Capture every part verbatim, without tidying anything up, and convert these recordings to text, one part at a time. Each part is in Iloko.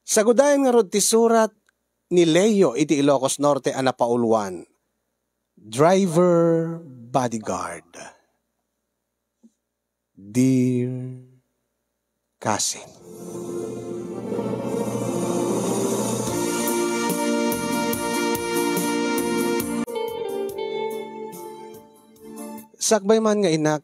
Sagudayen ngarud ti surat ni Leo iti Ilocos Norte a napauluan, Driver Bodyguard. Dear Cousin. Sakbay man nga inak,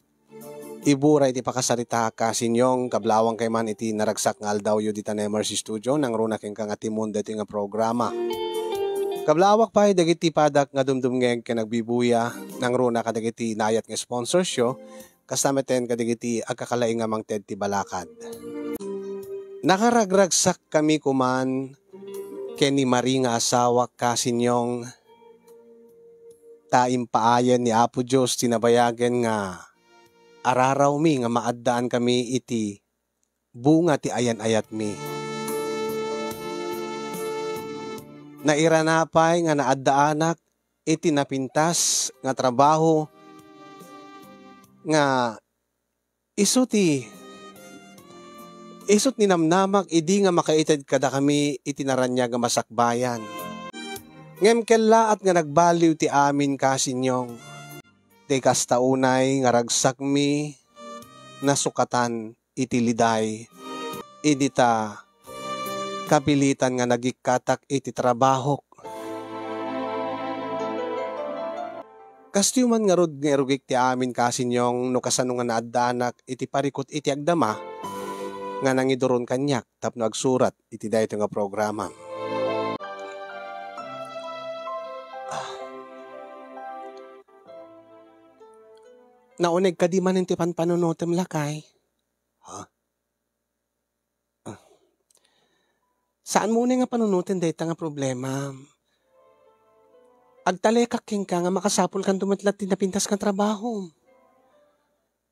ibura iti pakasaritaak, Cousin Yong, kablaawankay man iti naragsak nga aldawyo dita Nemers Studio, nangruna kenka nga timon daytoy nga programa. Kablaawak pay dagiti padak nga dumdumngeg ken agbibuya, nangruna kadagiti naayat nga sponsorsyo, kasta metten kadagiti agkakalaing nga mangted ti balakad. Nakaragragsakkami koman ken ni Marie nga asawak, Cousin Yong, ta impaayen ni Apo Dios ti nabayagen nga ararawmi nga maaddaankami iti bunga ti ayan-ayatmi. Nairana pay nga naaddaanak iti napintas nga trabaho nga isu ti, isut' ninamnamak idi nga makaited kadakami iti naraniag nga masakbayan. Ngem kellaat nga nagbaliw ti amin, Cousin Yong. Ti kasta unay nga ragsakmi nasukatan iti liday, idi ta kapilitan nga nagikkatak iti trabahok. Kastoy man ngarud nga irugik ti amin, Cousin Yong, no kasano nga naaddaanak iti parikut iti agdama nga nangiduron kaniak tapno agsurat iti daytoy nga programa. Ah. Nauneg kadi manen ti panpanunotem, lakay? Ha? Ah. Saan mo unay nga panunoten dayta nga problema. Agtalekak kenka nga makasapulkanto met latta ti napintas nga trabaho.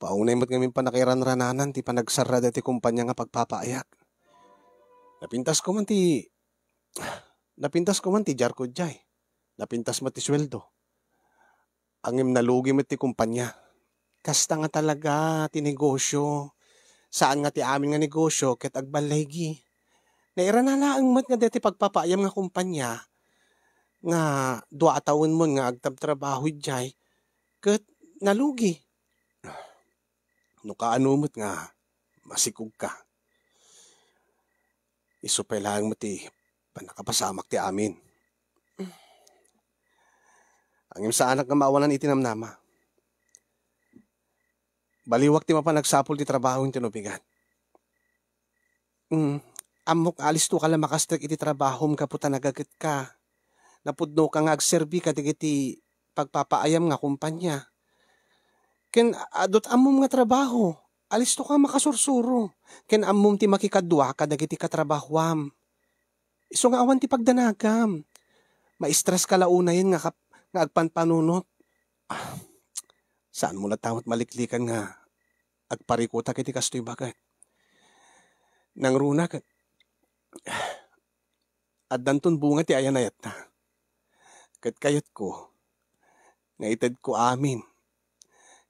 Paunay met ngamin pannakairanrananan ti panagsarrada ti kumpanya nga pagpapaayak. Napintas ko man ti, napintas ko man ti diarko diay. Napintas met ti sueldo. Ngem nalugi met ti kumpanya. Kasta nga talaga ti negosyo. Saan nga ti amin nga negosyo ket agballigi. Nairana laeng met nga dayta ti pagpapaayam nga kumpanya nga dua a tawen mon nga agtabtrabaho idiay ket nalugi. No kaano met nga masikogka. Isu pay laeng met ti pannakapasamak ti amin. Ngem saanak nga maawanan iti namnama. Baliwak ti mapan agsapul ti trabaho inton ubigat. Mm, ammok nga alistoka la makastrek iti trabahom gapu ta nagagetka. Napudnoka nga agserbi kadagiti pagpapaayam nga kumpanya. Ken adu ti ammom nga trabaho, alistoka makasursuro. Ken ammom ti makikadua kadagiti katrabahoam. Isu nga awan ti pagdanagam. Maistreska la unayen nga kap-, nga agpanpanunot. Ah, saanmo latta met maliklikan nga agparikutak iti kastoy baket. Nangruna ket, addanton bunga ti ayan-ayatta. Ket kayatko nga itedko amin.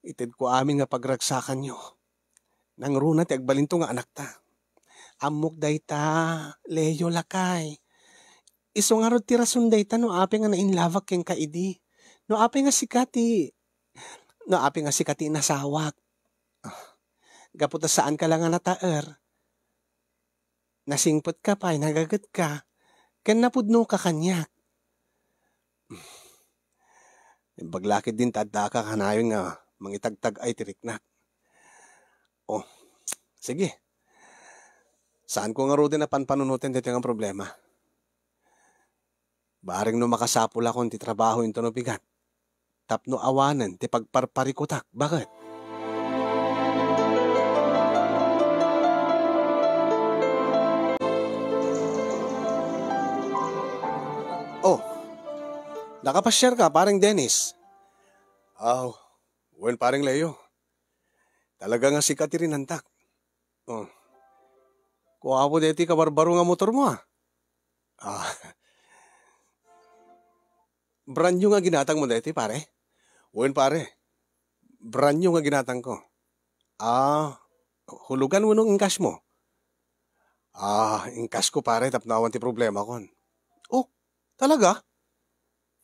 Itedko amin nga pagragsakanyo. Nangruna ti agbalinto nga anakta. Ammok dayta, Leo, lakay. Isu ngarud ti rason dayta no apay nga nainlabak kenka idi. No apay nga sika ti, no apay nga sika ti inasawak. Ah, gapu ta saanka la nga nataer. Nasingpetka pay, nagagetka, ken napudnoka kaniak. Imbag la ketdin ta addaka kanayon nga mangitagtag-ay ti riknak. Oh, sige. Saanko ngaruden a panpanunoten daytoy nga problema. Bareng no makasapulakon ti trabaho inton ubigat, tapno awanen ti pagparparikutak. Baket? Oh, nakapasiarka, Pareng Dennis? Aw, wen, Pareng Leo. Talaga nga sika ti rinantak. Oh. Kuapo deti kabarbaro nga motormo, ah. Ah. Brand new nga ginatangmo deti, pare? Wen, pare. Brand new nga ginatangko. Ah, hulugan wenno in-cash mo? Ah, inkasko, pare, tapno awan ti problemakon. Oh, talaga?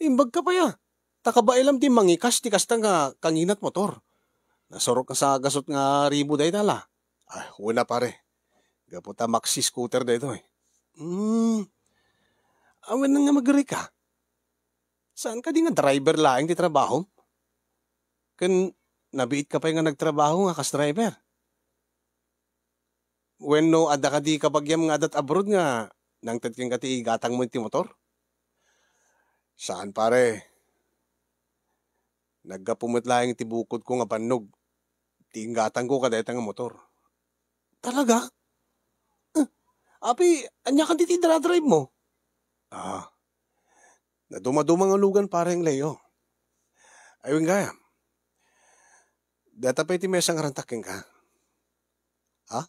Imbag ka pay a. Ta kabaelam ti mangikas ti kasta nga kanginat motor. Nasurok nga sa gasut nga ribu dayta la. Ah, wen a, pare. Gapu ta maxi scooter daytoy. Hmm. Awan nga magrika. Saan kadi nga driver laeng ti trabahom? Ken nabiit ka pay nga nagtrabaho nga kas driver? Wenno adda kadi kabagiam nga addat abroad nga nangted kenka ti igatangmo iti motor? Saan, pare. Naggapu met laeng ti bukodko nga bannog ti inggatangko kadayta nga motor. Talaga? Eh, apay, ania kadi ti idra-drive mo? Ah, nadumaduma nga lugan, pareng Leo. Ay, wen gayam. Data pay ti maysa nga rantak kenka. Ha?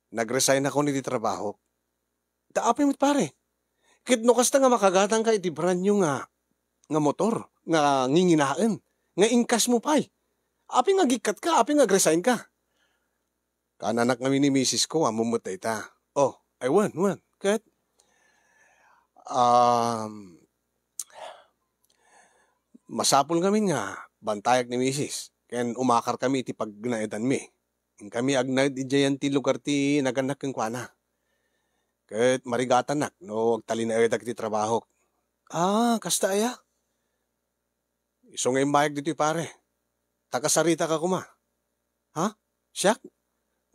Nag-resign ako iti trabaho. Ta apay met, pare? Ket no kasta nga makagatangka iti brand new nga, nga motor, nga nginginaen, nga inkas mo pay. Apay nga agikkat ka? Apay nga nag-resign ka? Kaan-anak ngamin ni misis ko, ammom met dayta. Oh, ay wen, wen. Ket, um, masapul ngamin nga bantayak ni misis, ken umakar kami iti pagnaedanmi. Inkami agnaed idiayan ti lugar ti nagannak kenkuana. Ket marigatanak no agtalinaedak iti trabahok. Ah, kasta aya? Isu nga immayag ditoy, pare. Ta kasarita ka koma. Ha? Siak?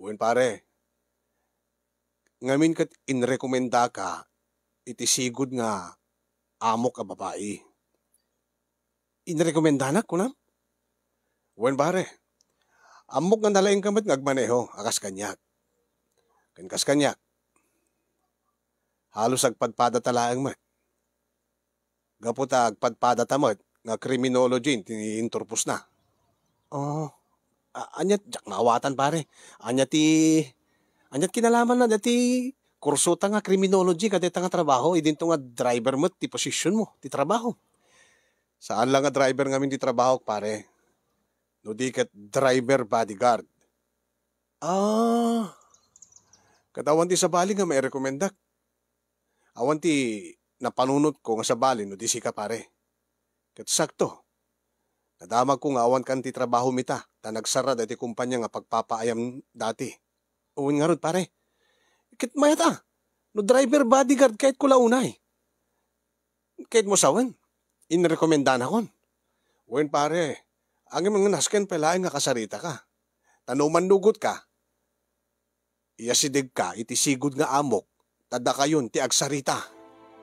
Wen, pare. Ngamin ket inrekomendaka iti sigud nga amok a babai. Inrekomendanak, kunam? Wen, pare. Ammok nga nalaingka met nga agmaneho a kas kaniak. Ken kas kaniak, halos agpadpadata laeng met. Gapu ta agpadpadata met nga criminology ti inturposna. Oh, a-, ania, diak maawatan, pare. Ania ti, ania ti kinalamanna dayta kursota nga criminology kadayta nga trabaho, idinto nga driver met ti position mo, ti trabaho? Saan la nga driver ngamin ti trabahok, pare. No di ket driver bodyguard. Ah, ket awan ti sabali nga mairekomendak. Awan ti napanunotko nga sabali no di sika, pare. Ket sakto, nadamagko nga awankan ti trabahom ita, ta nagsarra daytoy kumpanya nga pagpapaayam dati. Wen ngarud, pare. Ket mayat a, no driver bodyguard kayatko la unay. Kayatmo sawen, inrekomendanakon. Wen, pare, ngem nasken pay laeng nga kasaritaka. Ta no mannugotka, iasidegka iti sigud nga amok, ta dakayon ti agsarita.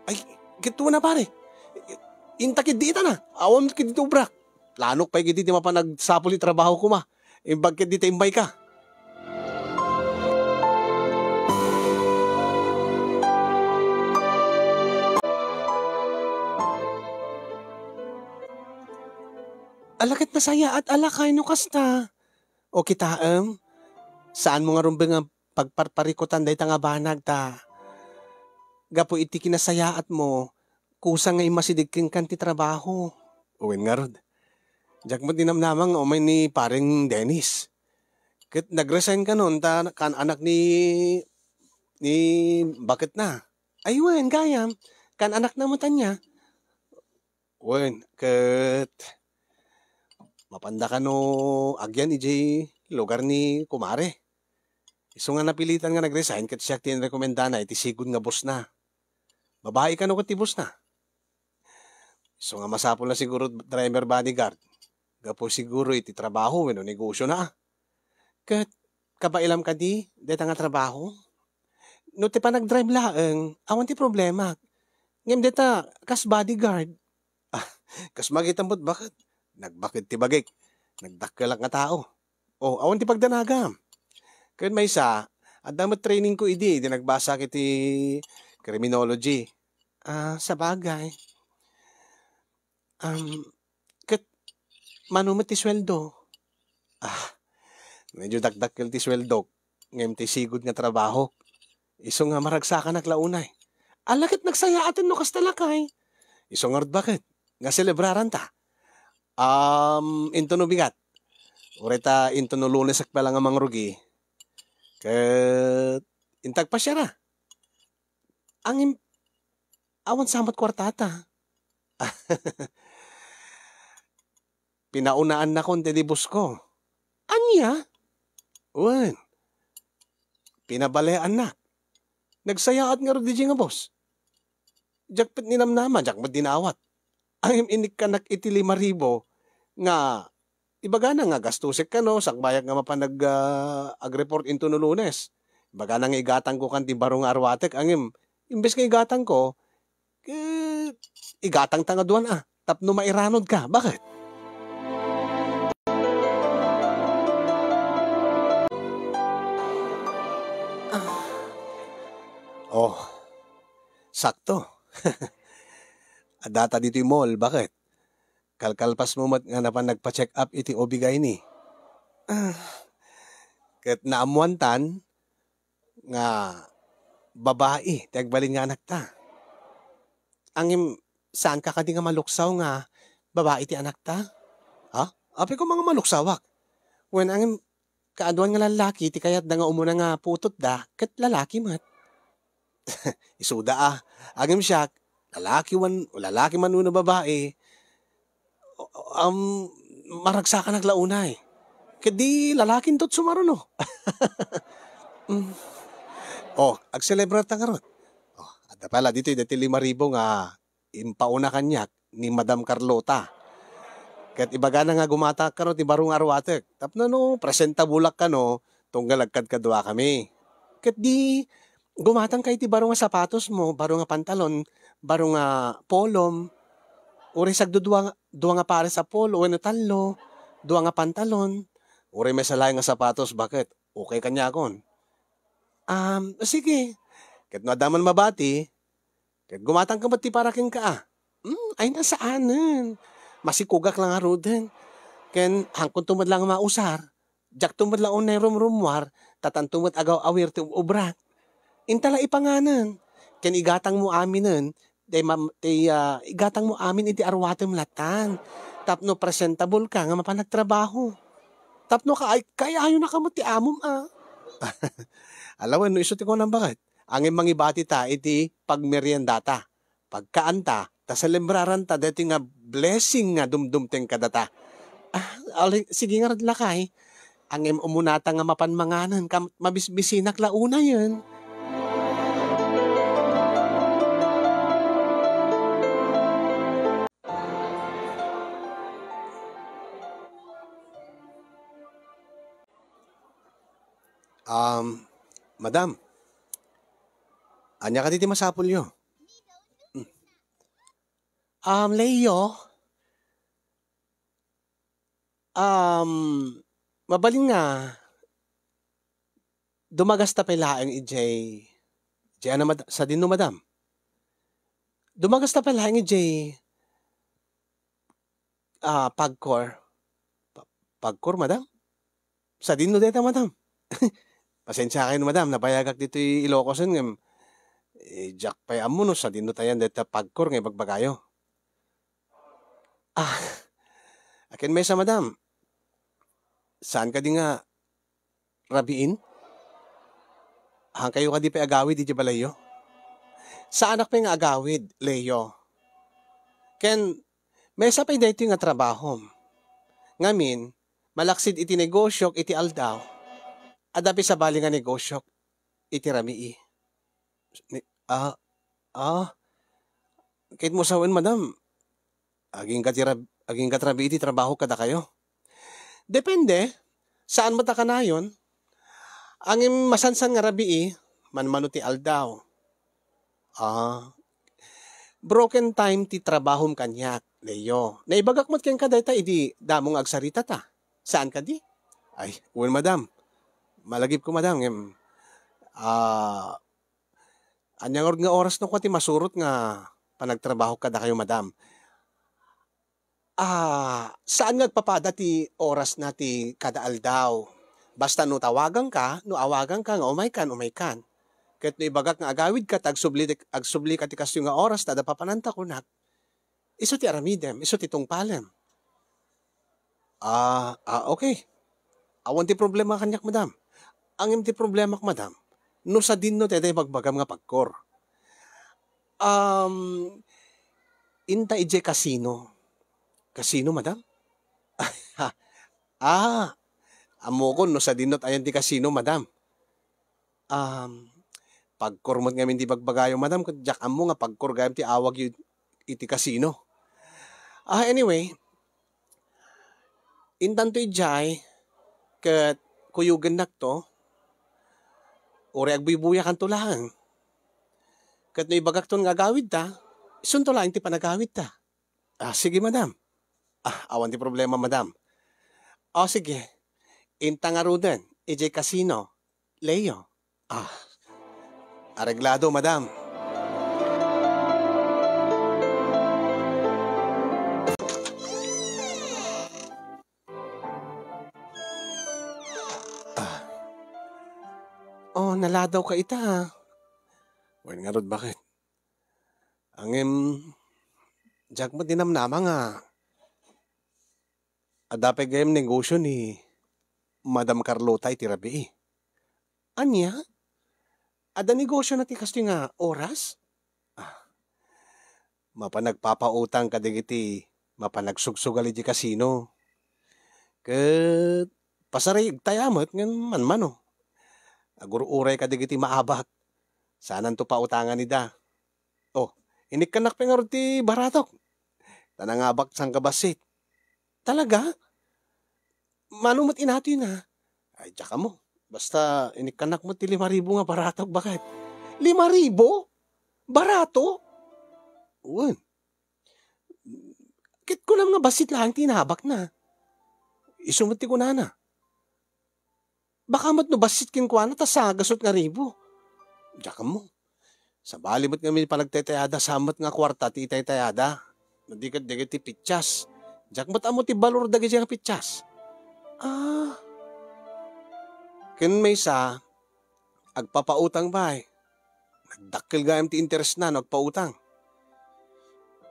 Ay, ket wen a, pare. Inta ketdi itana. Awan ketdi ti obrak. Planok pay ketdi ti mapan agsapul iti trabaho koma. Imbag ketdi ta immayka. Ala ket nasayaat a lakay no kasta. O kitaem, saanmo ngarud nga pagparparikutan dayta nga banag ta gapu iti kinasayaatmo, kusa nga immasideg kenka ti trabaho. Wen ngarud. Diak met dinamnama nga umay ni Pareng Dennis. Ket nag-resign kanon ta kaan-anak ni, ni baketna. Ay wen, gayam, kaan-anakna met ania. Wen, ket mapanda kano agyan idiay lugar ni kumare. Isu nga napilitan nga nag-resign ket siak ti inrekomendana iti sigud nga bossna. Babai kano ket ti bossna. Isu nga masapulna siguro driver bodyguard. Gapu siguro iti trabaho wenno negosiona. Ket kabaelam kadi dayta nga trabaho? No ti panagdrive laeng, awan ti problema. Ngem dayta kas bodyguard. Ah, kas makitam met baket. Nagbaked ti bagik. Nagdakkelak nga tao. Oh, awan ti pagdanagam. Ken maysa, adda met training ko idi, idi nagbasak iti criminology. Ah, sabagay. Um, ket mano met ti sueldo? Ah, medyo dakdakkel ti sueldok, ngem ti sigud nga trabaho. Isu nga maragsakanak la unay. Ala ket nagsayaaten no kasta lakay. Isu ngarud baket nga selebraranta. Um, into no bigat. Uray ta into no Lunes ak pay la nga mangrugi. Ket Inta agpasiara. Ngem, awan sa met kuartata. Pinaunaannakon ti libos ko. Ania? Wen, pinabaleannak. Nagsayaat ngarud diay nga boss. Diak met ninamnama, diak met dinawat. Ngem inikkanak iti lima ribu nga ibagana nga gastosek kano, sakbayak nga mapan ag-, ah, ag-report intono Lunes. Ibagana nga igatangko kan ti baro nga arwatek, ngem imbes nga igatangko, eh, igatangta nga duan a, tapno mairanodka. Bakit? Ah. Oh, sakto. Addata ditoy mall, bakit? Kalkalpasmo met nga napan nagpa-check up iti O B gyne. Ah, ket naammoantan nga babai ti agbalin nga anakta. Ngem, saanka kadi nga maluksaw nga babai ti anakta? Ha? Apay koma nga maluksawak? Wen, ngem, kaaduan nga lallaki ti kayatda nga umuna nga putotda, ket lalaki met. Isuda a. Ngem siak, lalaki man, lalaki man wenno babai, um, maragsakanak la unay. Ket di lalakinto ti sumaruno. Mm. Oh, agselebrarta ngarud. Oh, adda pay la ditoy daytoy lima ribu nga impauna kaniak ni Madam Carlota. Ket ibagana nga gumatangak kano ti baro nga arwatek. Tapno no, presentabolak kano, tunggal agkadkaduakami. Ket di, gumatangka iti baro nga sapatosmo, baro nga pantalon, baro nga polom, uray sagdudua nga, dua nga pares a polo wenno tallo, dua nga pantalon, uray maysa laeng nga sapatos, bakit? Okay kaniakon. Um, sige. Ket no adda man mabati, ket gumatangka met ti para kenka a. Hmm, ay, nasaanen. Masikogak la ngaruden. Ken haankonto met la nga mausar. Diakto met la unay rumrummuar, ta tanto met agaw-awir ti ub-ubrak. Inta la ipanganen. Ken igatangmo aminen, ti mam-, ti, ah, igatangmo amin iti arwatem latan. Tapno presentabolka nga mapan agtrabaho. Tapno kaay-, kaayayonaka met ti amom a. Ala wen, no isu ti kunam, bakit? Ngem mangibatita iti pagmeriendata, pagkaanta, ta selebraranta daytoy nga blessing nga dumdumteng kadata. Ah, ali-, sige ngarud, lakay. Ngem umunata nga mapan manganen, kam-, mabisbisinak la unayen. Um, madam, ania kadi ti masapulyo? Hmm. Um, Leo, um, mabalin nga, dumagasta pay laeng idiay, idiay ano, mad-, sadinno, madam? Dumagasta pay laeng idiay, ah, Pagcor. Pa-, Pagcor, madam? Sadinno dayta, madam? Pasensiakayon, madam, nabayagak ditoy Ilocosen ngem, eh, diak pay ammo no sadinno tayan dayta Pagcor nga ibagbagayo. Ah, akin maysa, madam. Saan kadi nga rabiin? Haankayo kadi pay agawid idiay balayyo? Saanak pay nga agawid, Leo. Ken, maysa pay daytoy nga trabahom. Ngamin, malaksid iti negosiok iti aldaw, adda pay sabali nga negosiok iti rabii. Ni-, ah, ah, ket mo sawen, madam, agingga ti rab-, agingga ti rabii ti trabaho kadakayo? Depende. Saan met a kanayon. Ngem masansan nga rabii, manmano ti aldaw. Ah, broken time ti trabahom kaniak, Leo. Naibagak met kenka dayta idi damo nga agsaritata. Saan kadi? Ay, wen, madam. Malagipko, madam, ngem, ah, ania ngarud nga oras no kua ti masurot nga panagtrabahok kadakayo, madam? Ah, saan nga agpapada ti orasna ti kada aldaw. Basta no tawaganka, no awaganka nga umaykan, umaykan. Ket no ibagak nga agawidka ta agsubli, agsublika ti kastoy nga oras ta adda papananta kunak, isu ti aramidem, isu ti tungpalem. Ah, ah, okay. Awan ti problema kaniak, madam. Ngem ti problemak, madam, No sadinno dayta ibagbagam nga pagkor. Um, inta idiay kasino. Kasino, madam? Ah, ammokon no sadinno ti ayan ti kasino, madam. Um, pagkor met ngamin ti bagbagayo, madam, ket diak ammo nga pagkor gayam ti awagyo iti kasino. Ah, anyway, intanto idiay, ket kuyogennakto, uray agbuybuyakanto laeng. Ket no ibagakton nga agawidta, isunto laeng ti panagawidta. Ah, sige, madam. Ah, awan ti problema, madam. O, sige. Inta ngaruden, idiay kasino, Leo. Ah, areglado, madam. Ah. Oh, naladaw ka ita, ah. Wen ngarud, bakit? Ngem, diak met dinamnama nga adda pay gayam negosio ni Madam Carlota iti rabii. Ania? Adda negosiona ti kastoy nga oras? Ah, mapan nagpapautang kadagiti mapan nagsugsugal iti kasino. Ket pasarigtayo met ngem manmano. Agur-uray kadagiti maabak. Saananto pautangan ida. Oh, inikkannak pay ngarud ti baratok. Ta nangabak sangkabassit. Talaga? Mano met inatoyna? Ay, diak ammo. Basta inikkannak met ti lima ribu nga baratok, baket. Lima ribu? Barato? Wen. Ket kunam nga bassit laeng ti inabakna. Isu met ti kunana. Baka met no bassit kenkuana ta sagaso nga ribu. Diak ammo. Sabali met ngamin panagtaytayada, saan met nga kuarta ti itaytayada. No di ket dagiti pitsias. Diak met ammo ti balor dagiti nga pitsias. Ah. Ken maysa, agpapautang pay. Nagdakkel gayam ti interesna no agpautang.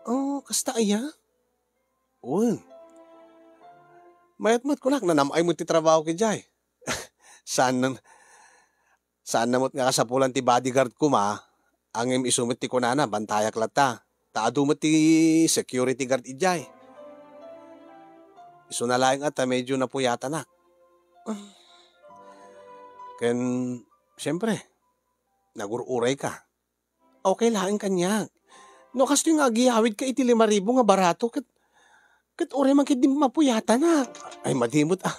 Oh, kasta aya? Wen. Mayat met kunak, nanam-ay met ti trabaho idiay. Saan na, saan na met nga kasapulan ti bodyguard koma, ngem isu met ti kunana, bantayak latta. Ta adu met ti security guard idiay. Isuna laeng a ta medyo napuyatanak. Ken, siyempre, nagur-urayka. Okay laeng kaniak. No kastoy nga agiyawidka iti lima ribu nga barato, ket, ket uray man ketdi mapuyatanak. Ay, madi met, ah.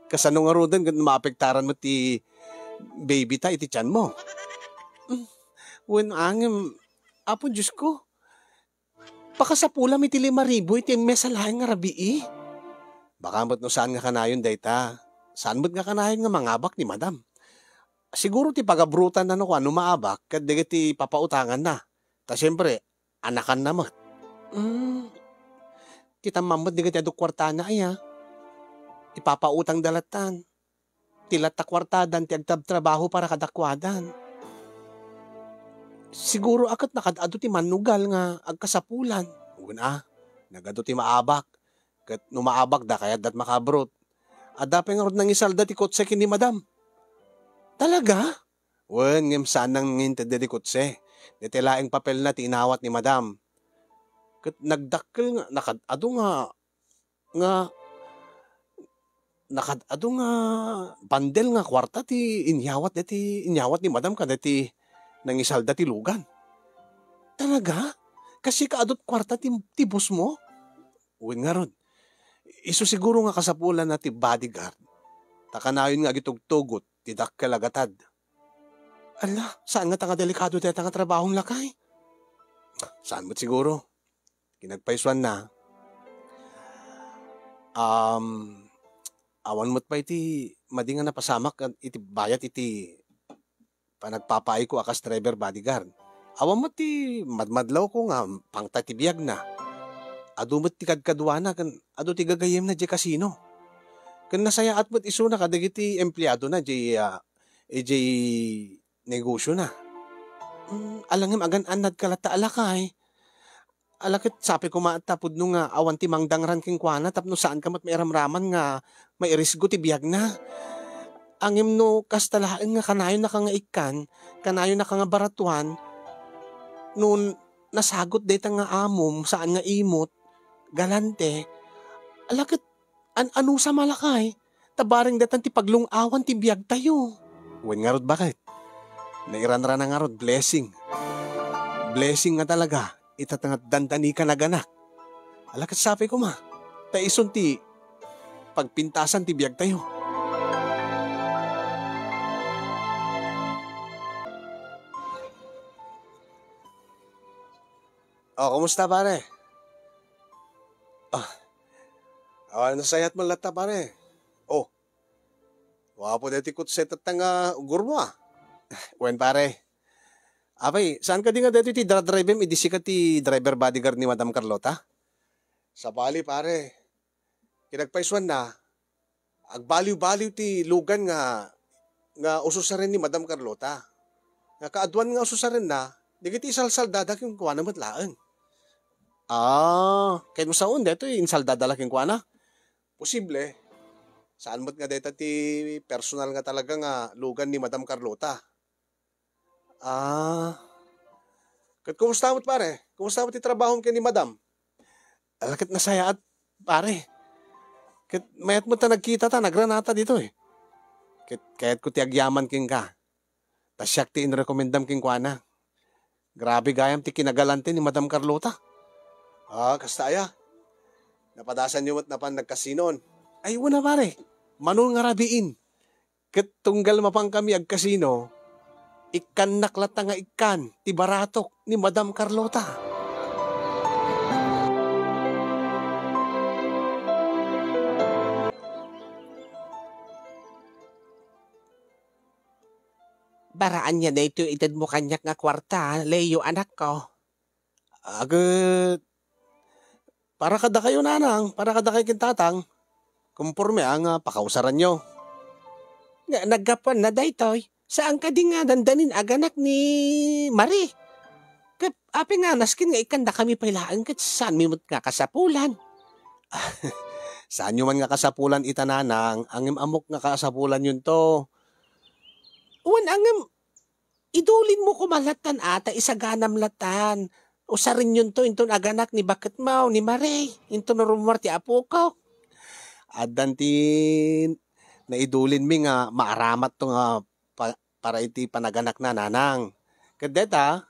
Kasano ngaruden ket maapektaran met ti baby ta iti tianmo? Mm. Wen, ngem, Apo Diosko, pakasapulam iti lima ribu iti mesa laeng nga rabii. Baka met no saan nga kanayon dayta. Saan met nga kanayon nga mangabak ni madam. Siguro ti pagabrutanna no kuan no maabak ket dagiti papautanganna. Ta siempre, anakanna met. Mm. Kitaem met dagiti adu kuartana aya. Ipapautangda lattan. Ti latta kuartadan ti agtabtrabaho para kadakuadan. Siguro a ket nakad-adu ti mannugal nga agkasapulan. Wen a, nagadu ti maabak. Ket no maabakda, kayatdat makabrut. Adda pay ngarud nangisalda ti kotse ken ni madam. Talaga? Wen, ngem saan nangintedda ti kotse. Dayta laeng papelna ti inawat ni madam. Ket nagdakkel nga, nakad-adu nga, nga, nakad-adu nga bandel nga kuarta ti inyawat dayta, inyawat ni madam kadayta nangisalda ti lugan. Talaga? Kasika adut kuarta ti, ti bossmo? Wen ngarud, isu siguro nga kasapulanna ti bodyguard, ta kanayon nga agitugtugot ti dakkel a gatad. Ala, saan ngata nga delikado dayta nga trabahom, lakay? Saan met siguro. Kinagpaysuanna, um, awan met pay ti madi nga napasamak iti bayat iti panagpapaayko a kas driver bodyguard. Awan met ti madmadlawko nga pangta ti biagna. Adu met ti kadkaduana ken adu ti gagayyemna idiay kasino. Ken nasayaat met isuna kadagiti empleadona idiay, ah, idiay negosiona. Mm, ala ngem agan-annadka latta a lakay. Ala ket sapay koma ta pudno nga awan ti mangdangran kenkuana tapno saanka met mairamraman nga mairisgo ti biagna. Ngem no kasta laeng nga kanayonnaka nga ikkan, kanayonnaka nga baratuan, no nasagut dayta nga amom, saan nga imot, galante, ala ket an-, anusa malakay, ta bareng daytan ti paglung-awan ti biagtayo. Wen ngarud, baket? Nairanrana ngarud, blessing. Blessing nga talaga, ita nga dandani ka naganak. Ala ket sapay koma, ta isun ti pagpintasan ti biagtayo. Oh, kumusta, pare? Ah, awan nasayat man latta, pare. Oh, wapo deti kutset nga ugurmo, ah. Wen, pare. Apay, saan kadi nga deti ti dra-, driver idi sika ti driver bodyguard ni Madam Carlota? Sabali, pare. Kinagpaisuanna, agbaliw-baliw ti lugan nga, nga ususaren ni Madam Carlota. Nga kaaduan nga ususarenna, dagiti isalsaldada kenkuana met laeng. Ah, ket no saon daytoy, insaldada la kenkuana? Posible. Saan met nga dayta ti personal nga talaga nga lugan ni Madam Carlota. Ah. Ket kumusta met, pare? Kumusta met ti trabahom ken ni Madam? Ala ket nasayaat, pare. Ket mayat met ta nagkita ta, nagranata ditoy. Ket kayatko ti agyaman kenka. Ta siak ti inrekomendam kenkuana. Grabe gayam ti kinagalante ni Madam Carlota. Ah, kasta aya? Napadasanyo met napan nagkasinon? Ay, wen a, pare. Mano nga rabiin. Ket tunggal mapankami agkasino, ikkannak latta nga ikkan ti baratok ni Madam Carlota. Baraan niya daytoy itedmo kaniak nga kuarta, Leo, anakko. Aget, para kadakayo, nanang, para kadakayo ken tatang, komporme a nga pakausaranyo. Nga, naggapuanna daytoy, saan kadi nga dandanin aganak ni Marie? Ket apay nga nasken nga ikkandakami pay laeng ket saanmi met nga kasapulan? Saanyo man nga kasapulan ita, nanang, ngem ammok nga kasapulanyonto. Wen, ngem idulinmo koma lattan a, ta isaganam lattan. Usarenyonto inton aganak ni baketmo, ni Marie, inton no rummuar ti apokok. Addan ti naidulinmi nga maaramatto nga pa-, para iti panaganakna, nanang. Ket dayta,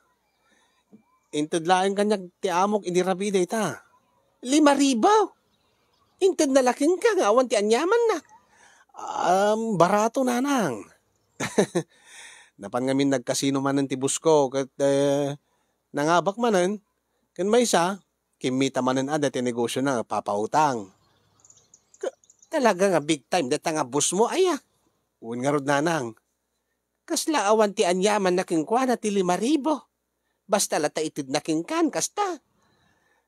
inted laeng kaniak ti amok idi rabii dayta. Lima ribu? Intedna la kenka nga awan ti aniamanna. Am, barato, nanang. Napan ngamin nagkasino manen ti boss ko, ket, eh, nangabak manen, ken maysa, kimmita manen a dayta ti negosiona nga papautang. Ka-, talaga nga big time dayta nga boss mo, aya? Wen ngarud, nanang. Kasla awan ti aniamanna kenkuana ti lima ribu. Basta latta itedna kenkan, kasta.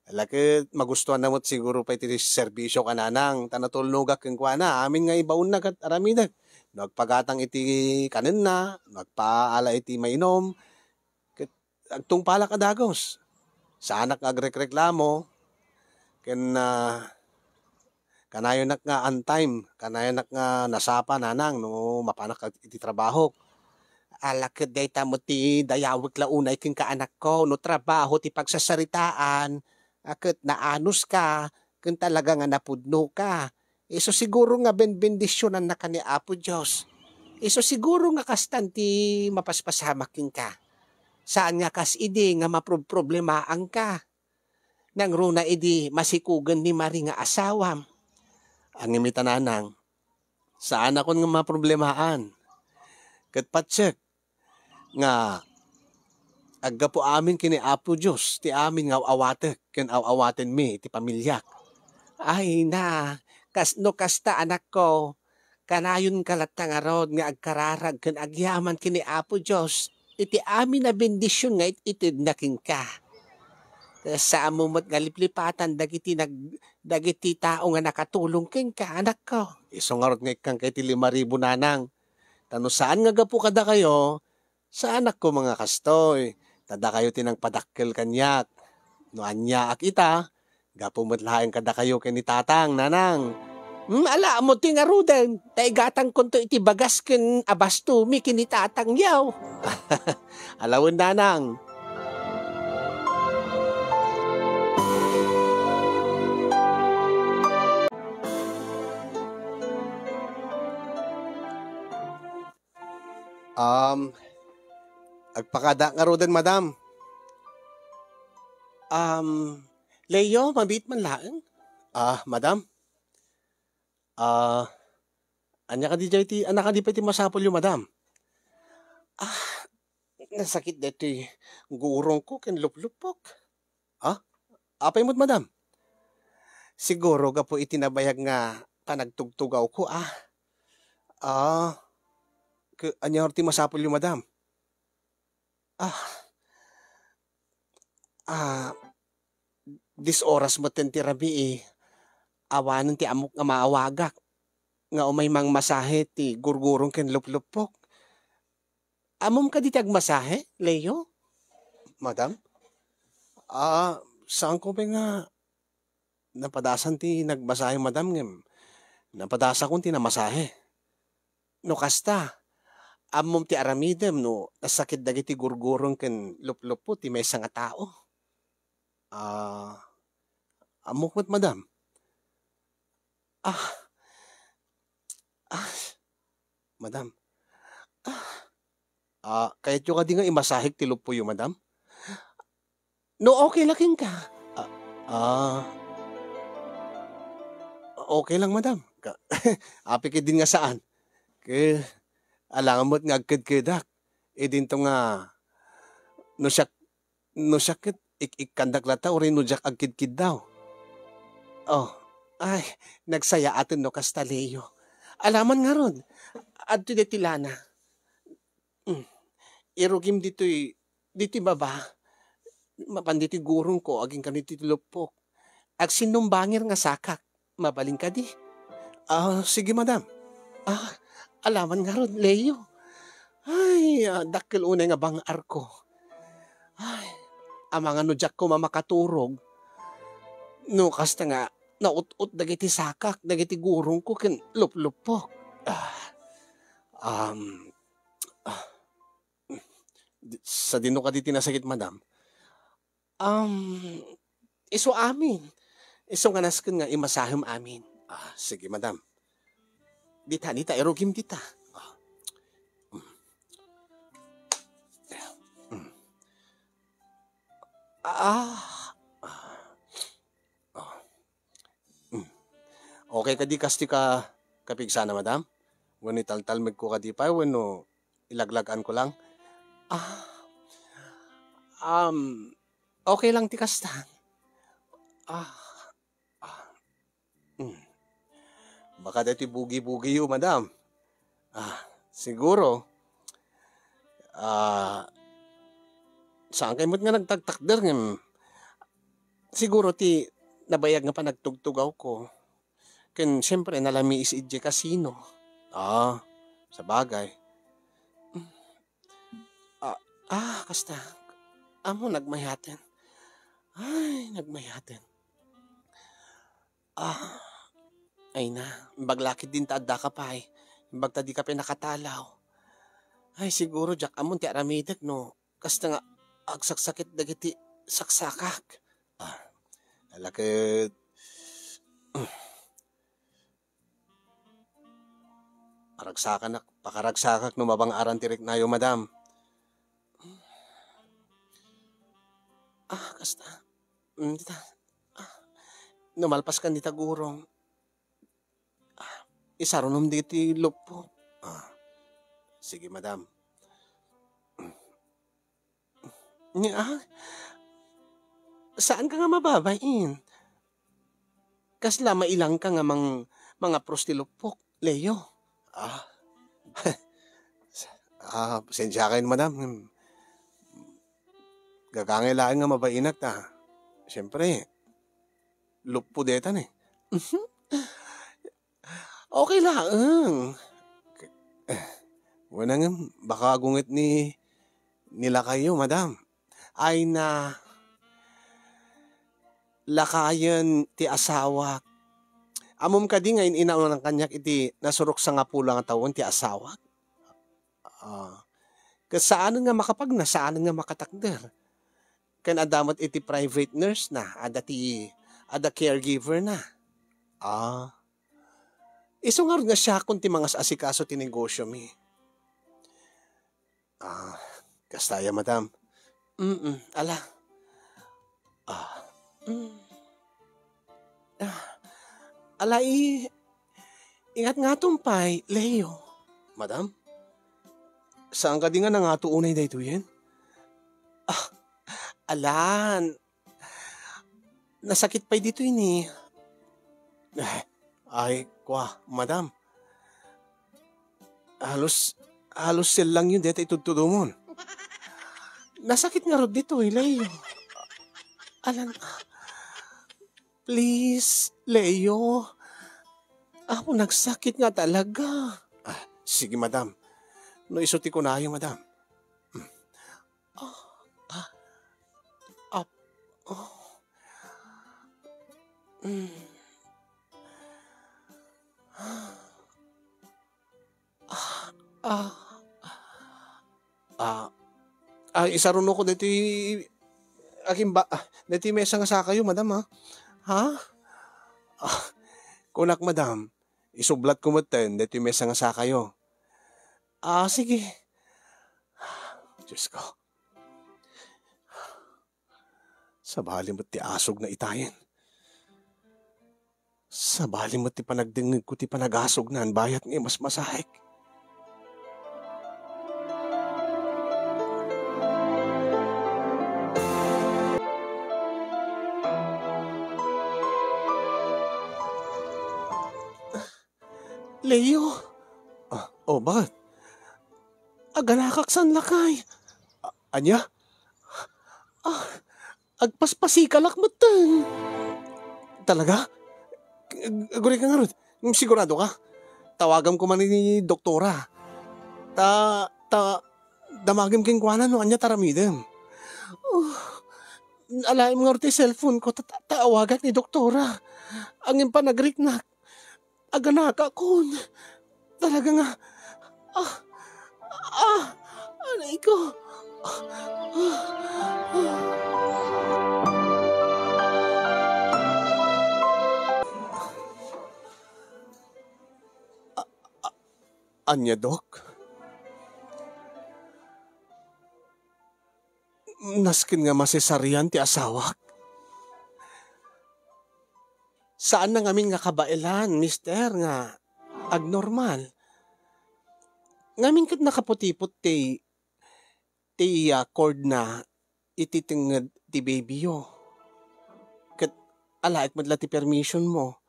Ala ket, magustuanna met siguro pay ti serbisioka, nanang, ta natulnogak kenkuana, amin nga ibaonna ket aramidek. No agpagatang iti kanenna, no agpaala iti mainom, ket agtungpalak a dagus. Saanak nga agrekreklamo, ken, ah, kanayonak nga on time, kanayonak nga nasapa, nanang, no mapanak iti trabahok. Ala ket dayta met ti dayawek la unay kenka, anakko, no trabaho ti pagsasaritaan, a ket naanuska, ken talaga nga napudnoka. Isu siguro nga benbendisionannaka ni Apo Dios. Isu siguro nga kastan ti mapaspasamak kenka. Saan nga kas idi nga maprobproblemaanka. Nangruna idi masikugen ni Marie nga asawam. Ngem ita, nanang, saanakon nga maproblemaan. Ket patsek nga aggapu amin ken ni Apo Dios ti amin nga aw-awatek ken aw-awatenmi ti pamiliak. Ay na, kas-, no kasta, anakko, kanayonka latta ngarud nga agkararag ken agyaman ken ni Apo Dios iti amin a bendision nga it-itedna kenka. Saanmo met nga liplipatan dagiti nag-, dagiti tao nga nakatulong kenka, anakko. Isu ngarud nga ikkanka iti lima ribu, nanang. Ta no saan nga gapu kadakayo, saanak koma nga kastoy. Ta dakayo ti nangpadakkel kaniak. No aniaak ita, gapu met laeng kadakayo ken ni Tatang, Nanang. Hmm, ala, ammo ti ngaruden. Ta igatangkonto iti bagas ken abastomi ken ni tatangyo. Alawen, nanang. Um, agpakada ngaruden, madam. Um, Leo, mabiit man laeng? Ah, madam? Ah, ania kadi jay ti, ania kadi pay ti masapulyo, madam? Ah, nasakit daytoy gurongko ken lupluppok. Ah? Apay met, madam? Siguro gapu iti nabayag nga panagtugtugawko, ah. Ah, ke-, ania ti masapulyo, madam? Ah, ah, dis oras metten ti rabii. Awanen ti ammok nga maawagak nga umay mangmasahe ti gurgurong ken lupluppok. Ammom kadi ti agmasahe, Leo? Madam? Ah, saanko pay nga napadasan ti nagmasahe, madam, ngem napadasakon ti namasahe. No kasta, ammom ti aramidem no nasakit dagiti gurgurong ken luplupo ti maysa nga tao. Ah, ammok met, madam. Ah, ah, madam. Ah, ah, kayatyo kadi nga imasahek ti luppoyo, madam? No okay la kenka. Ah, ah, okay lang, madam. Ka-, apay ketdin nga saan. Ke, alangan met nga agkedkedak. Idinto nga, no siak, no siak ket ik-ikkandak latta uray no diak agkidkiddaw. Oh, ay, nagsayaaten no kasta, Leo. Alaman ngarud, adtoy deti lana. Mm. Irugim ditoy, ditoy baba. Mapan ditoy gurongko, agingga ditoy luppok. Agsinnumbangir nga sakak. Mabalin kadi? Ah, sige, madam. Ah, alaman ngarud, Leo. Ay, ah, dakkel unay nga bang-arko. Ay, amangan no diakko mamakaturog. No kasta nga, naut-ot dagiti sakak, dagiti gurongko ken lupluppok. Ah, um, ah, di-, sadino kadi ti nasakit, madam? Um, isu amin. Isu nga nasken nga imasahem amin. Ah, sige, madam. Dita, dita, irugim dita. Ah. Mm. Mm. Ah. Ah. Mm. Okay kadi kas ti ka-, kapigsana, madam? Wenno italtalmegko kadi pay wenno ilaglag-anko lang? Ah, um, okay lang ti kasta. Ah, ah, mm. Baka daytoy bugi-bugiyo, madam. Ah, siguro, ah, saan kay met nga nagtaktakder ngem siguro ti nabayag nga panagtugtugawko. Ken siempre, nalamiis idiay kasino. Ah, sabagay. Ah, ah, kasta. Ammom, nagmayaten. Ay, nagmayaten. Ah, ay na, imbag la ketdin ta addaka pay. Imbag ta dika pay nakatalaw. Ay, siguro, diak ammon ti aramidek no kasta nga agsaksakit dagiti saksakak. Ah, ala ket, paragsakanak, pakaragsakak no mabang-aran ti riknayo, madam. Ah, kasta. Mm, dita. Ah, no malpaskan dita gurong, ah, isarunom diti luppo. Ah, sige, madam. Ni, ah, saan ka nga mababain? Kasla mailangka nga mang-, mangapros ti luppok, Leo? Ah. Ah, pasensiakayon, madam. Gagangay laeng nga mabainak ta. Siyempre, luppo deta ni. Okay laeng. Wen, ngem, baka agunget ni, ni lakayyo, madam. Ay na, lakayen ti asawak. Ammom kadi nga in-inawan kaniak iti nasurok sangapulo nga tawen ti asawak? Ah, ket saanen nga makapagna, saanen nga makatakder. Ken adda met iti private nurse na, adda ti, adda caregiver na. Ah, isu ngarud nga siakon ti mangas-asikaso ti negosyo mi. Ah, kasta aya, madam. Mm, ala. Ah, mm. Ah, ala, i-, ingat ngaton pay, Leo. Madam, saan kadi nga nangato unay daytoyen? Ah, alan. Nasakit pay ditoy ni. Eh, ay, kwa, madam. Halos, halos silang yun deta itudtudomon. Nasakit ngarud ditoy, Leo. Alan, please, Leo. Apo, nagsakit nga talaga. Ah, sige, madam. No isu ti kunayo, madam. Ah, ah, ap-, oh. Mm. Ah, ah, ah, ah, isarunok ko deti agimba-, ah, deti mesa nga sakayo, madam, ha? Ha? Ah, kunak, madam, isublat ko metten deti mesa nga sakayo. Ah, sige. Diyos ko. Sabali met ti asog na itayen. Sabali met ti panagdengngeg ko ti panagasog na bayat nga imasmasahek. Leo? Ah, oh, bakit? Aganakak san lakay. A-, anya? Ah, agpaspasikalak metten. Talaga? Ag-, aguray ka ngarud. Sigurado ka? Tawagam ko man ni doktora. Ta, ta, damagem kenkuana no anya taramidem. Oh, alaem ngarud ti cellphone ko, ta, ta, tawagak ni doktora. Angin panagriknak. Aganakakon. Talaga nga, ah, ah, aray ko. Ah, ah, ah. A-, a-, anya, Dok? Nasken nga masesarian ti asawak. Saan na ngamin nga kabaelan, mister, nga agnormal. Ngamin ket nakaputipot ti, ti, ah, cord na iti tengnged ti baby-yo. Ket alaek met la ti permission mo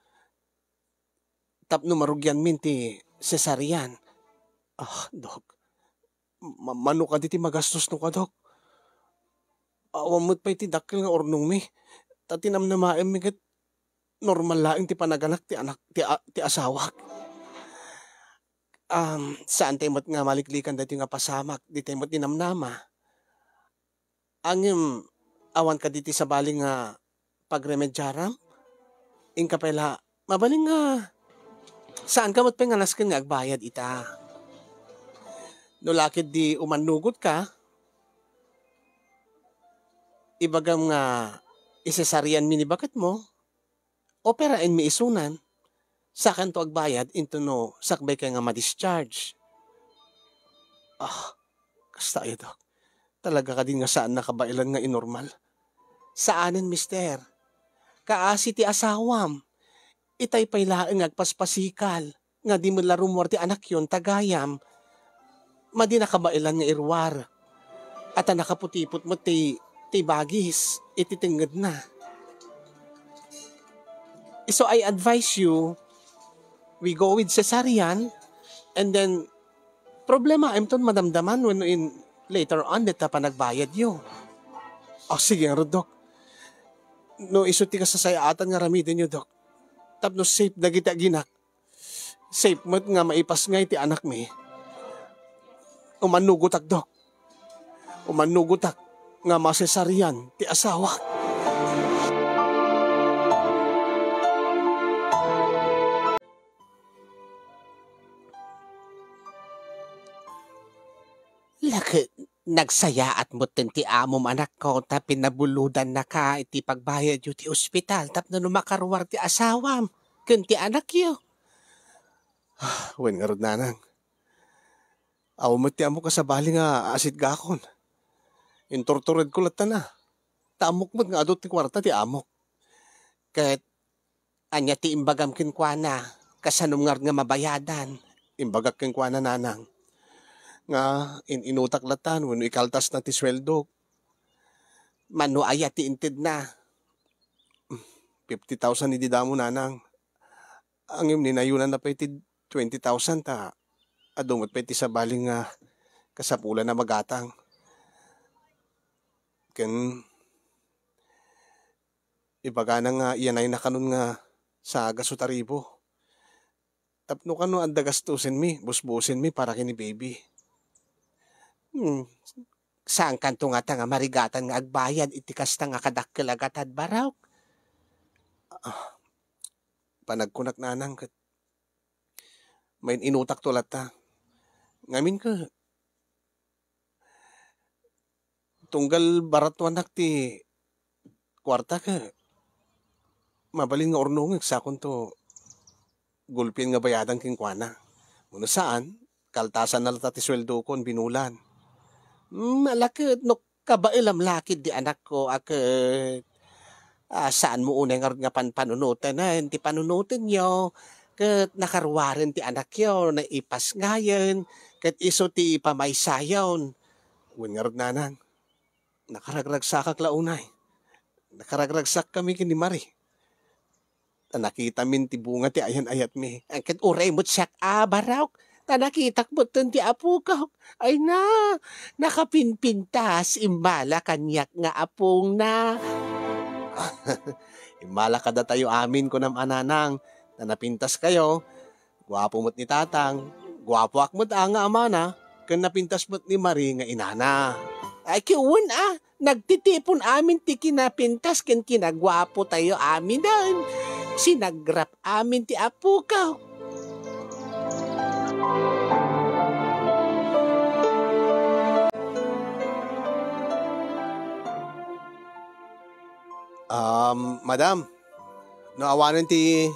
tapno marugianmin ti cesarean. Ah, Dok. Ma-, mano kadi ti magastos no ka, Dok? Awan met pay ti dakkel nga urnongmi. Ta tinamnamaemmi ket normal laeng ti panaganak ti anak, ti a-, ti asawak. Um, saan tayo met nga maliklikan daytoy nga pasamak, di tayo met dinamnama. Ngem, awan kadi ti sabali nga pagremediaram? Inka pay la, mabalin nga, saan ka met pay nga nasken nga agbayad ita. No lakid di umannugot ka, ibagam nga isesarian mi ni baket mo, operaen mi isunan, sakanto agbayad intono sakbay ka nga ma-discharge. Ah, kasta aya, Dok. Talaga kadi nga saan nakabaelan nga inormal? Saanen, mister. Kaasi ti asawam. Itay pay laeng nga agpaspasikal nga di met la rummuar ti anakyon ta gayam. Madi nakabaelan nga iruar. Ata nakaputipot met ti, ti bagis iti tengngedna. So I advise you, we go with cesarean, and then problemaem ton madamdaman wenno in later on deta panagbayadyo. Ah, sige ngarud, Dok. No isu ti kasasayaatan nga aramidenyo, Dok. Tapno safe dagiti aginak. Safe met nga maipasngay ti anakmi. Umannugotak, Dok. Umannugotak nga masesarian ti asawak. Nagsayaat metten ti amom, anakko, ta pinabulodannaka iti pagbayadyo ti ospital tapno no makaruar ti asawam ken ti anakyo. Wen ngarud, nanang. Awan met ti ammok a sabali nga asitgakon. Inturturedko latta na. Ta ammok met nga adu ti kuarta ti amok. Ket ania ti imbagam kenkuana? Kasanom ngarud nga mabayadan? Imbagak kenkuana, nanang, nga in-inutak latta wenno ikaltasna ti sueldok. Mano aya ti intedna? Fifty thousand idi damo, nanang. Ngem ninayonanna pay ti twenty thousand ta adu met pay ti sabali nga kasapulan a magatang. Ken ibagana nga iyanayna kanon nga sa gasu taribo. Tapno kano adda gastusenmi, busbusenmi para ken ni baby. Hmm, saankanto ngata nga marigatan nga agbayad iti kasta nga kadakkel a gatad, Barok? Ah, panagkunak, nanang, ket main-inutakto latta. Ngamin ket tunggal baratuanak ti kuarta ket mabalin nga urnongek sakonto gulpien nga bayadan kenkuana. Wenno saan, kaltasanna latta ti sueldokon binulan. Hmm, ala ket no kabaelam la ketdi, anakko, a ket, ah, saanmo unay ngarud nga panpanunoten ti panunotenyo, ket nakaruaren ti anakyo, naipasngayen, ket isu ti pamaysayon. Wen ngarud, nanang, nakaragragsakak la unay. Nakaragragsakami ken ni Marie. Ta nakitamin ti bunga ti ayan-ayatmi. Ket uray met siak a, Barok, ta nakitak metten ti apok. Ay na, nakapinpintas, immala kaniak nga apongna. Immala kadatayo amin, kunam a, nanang, ta napintaskayo. Guapo met ni tatang, guapoak met a nga amana, ken napintas met ni Marie nga inana. Ay, ket wen a, nagtitipon amin ti kinapintas ken kinaguapotayo aminen. Sinagrap amin ti apok. Um, madam, no awanen ti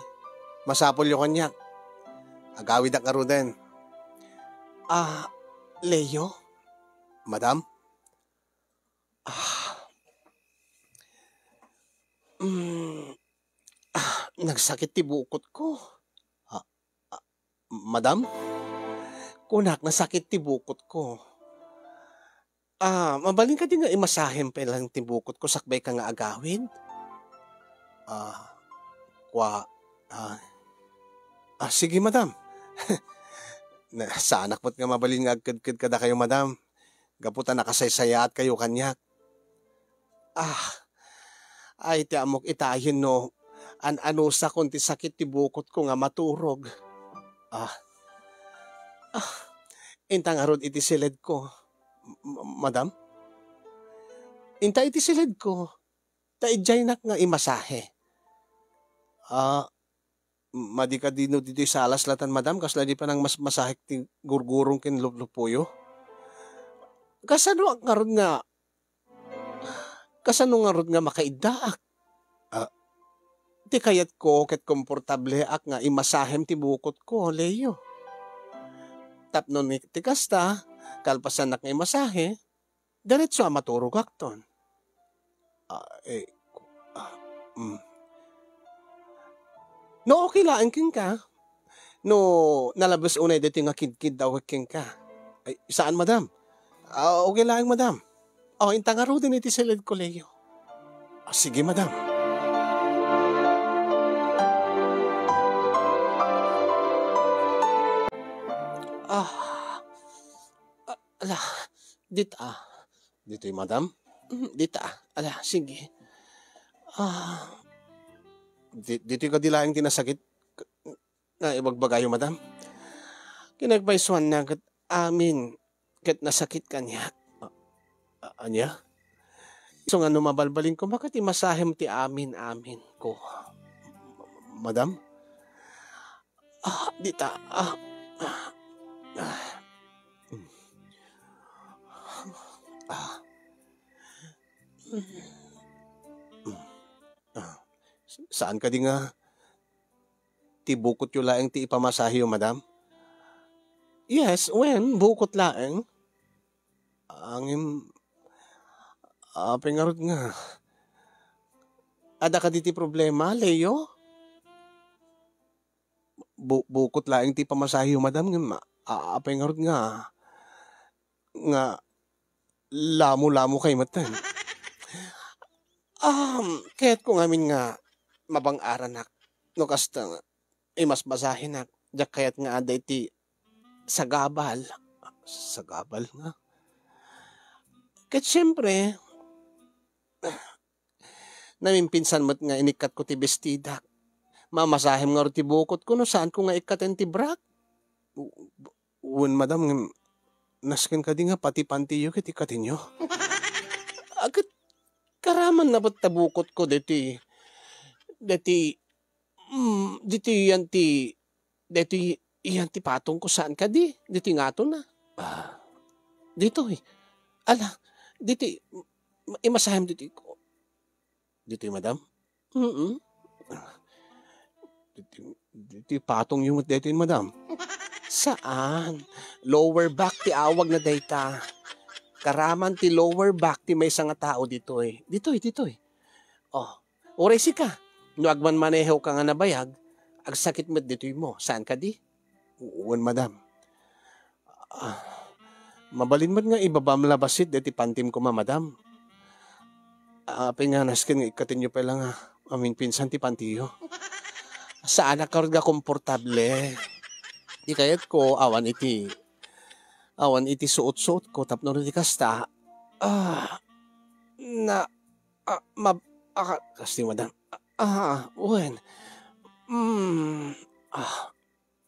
masapulyo kaniak, agawidak ngaruden. Ah, Leo? Madam? Ah, mm, ah, nagsakit ti bukotko. Ah, ah, madam? Kunak, nasakit ti bukotko. Ah, mabalin kadi nga imasahem pay lang ti bukotko sakbay ka nga agawid? Ah, kua-, ah, ah, sige, madam. Na, saanak met nga mabalin nga agkedked kadakayo, madam. Gapu ta nakasaysayaat kayo kaniak. Ah, ay, ti ammok itayen no an-anusakon ti sakit ti bukotko nga maturog. Ah, ah, inta ngarud iti siledko. M-, madam? Inta iti siledko. Ta idiaynak nga imasahe. Ah, madi kadi no ditoy salas latan, madam, kasla di panang mas-, masahek ti gurgurong ken luplupuyo? Kasano ngarud nga, kasano ngarud nga makaiddaak? Ah, ti kayatko ket komportableak nga imasahem ti bukotko, Leo. Tapno ni, ti kasta, kalpasannak nga imasahe, diretso a maturogakton. Ah, eh, ah, mm. No okay laeng kenka, no nalabes unay daytoy nga kidkiddaw kenka. Ay, saan, madam? Ah, okay laeng, madam. Oh, inta ngaruden iti siledko, Leo. Ah, sige, madam. Ah, ah, ala, dita. Ditoy, madam? Mm, dita. Ala, sige. Ah, di-, ditoy kadi laeng ti nasakit nga ibagbagayo, madam? Kinagpaysuanna ket amin ket nasakit kaniak. A-, a-, ania? Isu nga no mabalbalin koma ket imasahem ti amin-amin ko. Madam? Ah, dita. Ah, ah, ah. Ah, s-, saan kadi nga ti bukotyo laeng ti ipamasaheyo, madam? Yes, wen, bukot laeng. Ngem, apay ngarud nga, adda kadi ti problema, Leo? Bu-, bukot laeng ti pamasaheyo, madam, ngem, a-, apay ngarud nga, nga lamo-lamo kay metten? Um, kayatko ngamin nga mabang-aranak no kasta nga imasmasahenak, diak kayat nga adda iti sagabal. Sagabal nga. Ket siempre, namimpinsan met nga inikkatko ti bestidak. Mamasahem ngarud ti bukotko no saanko nga ikkaten ti brak? Wen, madam, ngem nasken kadi nga pati pantiyo ket ikkatenyo? A, ket karaman na met ta bukotko deti, deti, mm, deti yan ti, deti yan ti patongko, saan kadi? Deti ngatona. Ah, ditoy. Ala, deti, imasahem deti ko. Ditoy, madam? Mm. Ditoy, ditoy patongyo met daytoy, madam? Saan. Lower back ti awagna dayta. Karaman ti lower back ti maysa nga tao ditoy. Ditoy, ditoy. Oh, uray sika. No agmanmanehawka nga nabayag, agsakit met ditoy mo. Saan kadi? Wen, madam. Ah, mabalin met nga ibabam la bassit deti pantim koma, madam. Apay nga nasken nga ikkatenyo pay la nga mamimpinsan ti pantiyo? Saanak ngarud nga komportable. Ti kayatko, awan iti, awan iti suot-suotko tapno no di kasta, ah, na, ah, mab-, ah, kasti, madam. Ah, wen. Mm, ah,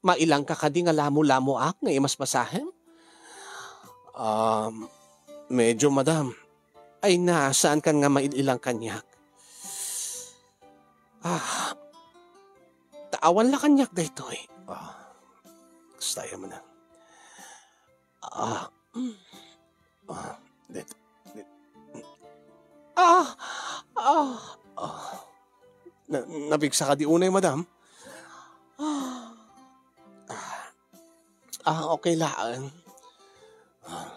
Mailangka kadi nga lamo-lamoak nga imasmasahem? Um, medyo, madam. Ay na, saankan nga mail-ilang kaniak? Ah, ta awan la kaniak daytoy. Ah, kasta man. Ah, mm. Ah, dit-, dit-, ah, ah, ah. Na-, napigsa kadi unay, madam? Ah, ah, okay laeng. Ah,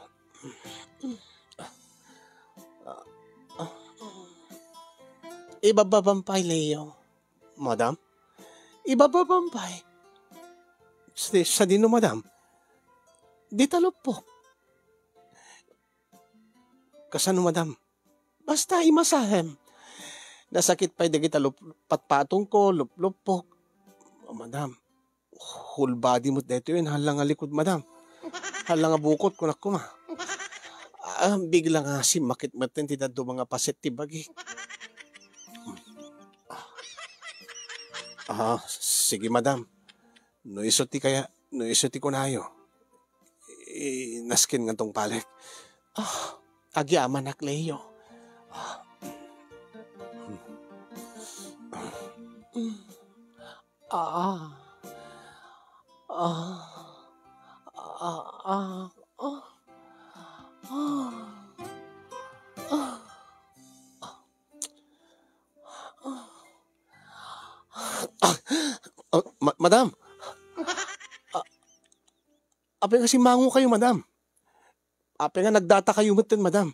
ah, ah. Ibababam pay, Leo. Madam? Ibababam pay. Sa-, sadino, madam? Dita luppok. Kasano, madam? Basta imasahem. Nasakit pay dagita lup-, patpatongko, lupluppok. Oh, madam, whole body met daytoy, hala nga likod, madam. Hala nga bukot, kunak koma. Ah, bigla nga simmakit metten ti dadduma nga paset ti bagik. Ah, sige, madam. No isu ti kaya, no isu ti kunayo, i-, nasken nga tungpalek. Ah, agyamanak, Leo. Ah. Ah. Ah. Ah. Ah. Ah. Ah. Ah. Ah, ah, ma-, madam. Ah, apay nga simmangokayo, madam? Apay nga nagdatakayo metten, madam?